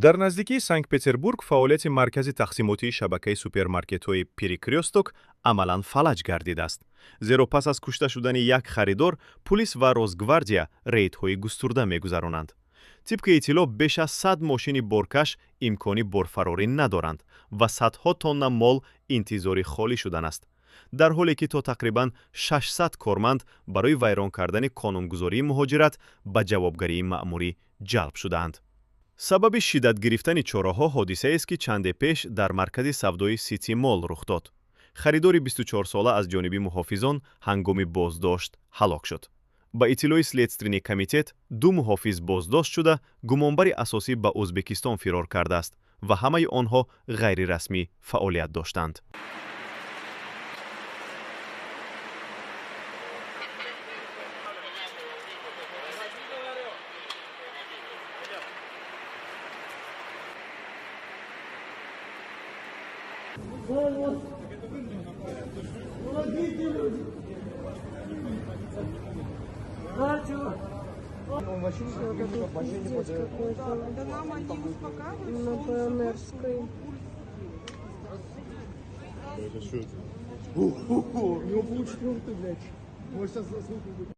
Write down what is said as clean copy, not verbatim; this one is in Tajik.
Дар наздикии Санкт-Петербург фаъолияти маркази тақсимотии шабакаи супермаркетҳои «Перекрёсток» амалан фалаҷ гардидааст. Зеро пас аз кушта шудани як харидор, пулис ва Росгвардия рейдҳои густурда мегузаронанд. Тибқи иттилоъ, беш аз 100 мошини боркаш имкони борфарорӣ надоранд ва садҳо тонна мол интизори холӣ шудан аст. Дар ҳоле ки то тақрибан 600 корманд барои вайрон кардани қонунгузории муҳоҷират ба ҷавобгарии маъмурӣ ҷалб шудаанд. Сабаби шиддат гирифтани чораҳо ҳодисаест, ки чанде пеш дар маркази савдои Сити Мол рух дод. Харидори 24-сола аз ҷониби муҳофизон ҳангоми боздошт ҳалок шуд. Ба иттилои Следственный комитет, ду муҳофиз боздошт шуда, гумонбари асосӣ ба Ӯзбекистон фирор кардааст ва ҳамаи онҳо ғайрирасмӣ фаъолият доштанд. Помогите, люди! Что-то тут пиздец какой-то. Да нам они успокаивают, На что он Пионерской. Это что это? У него получит, блядь. Может, сейчас звук будет.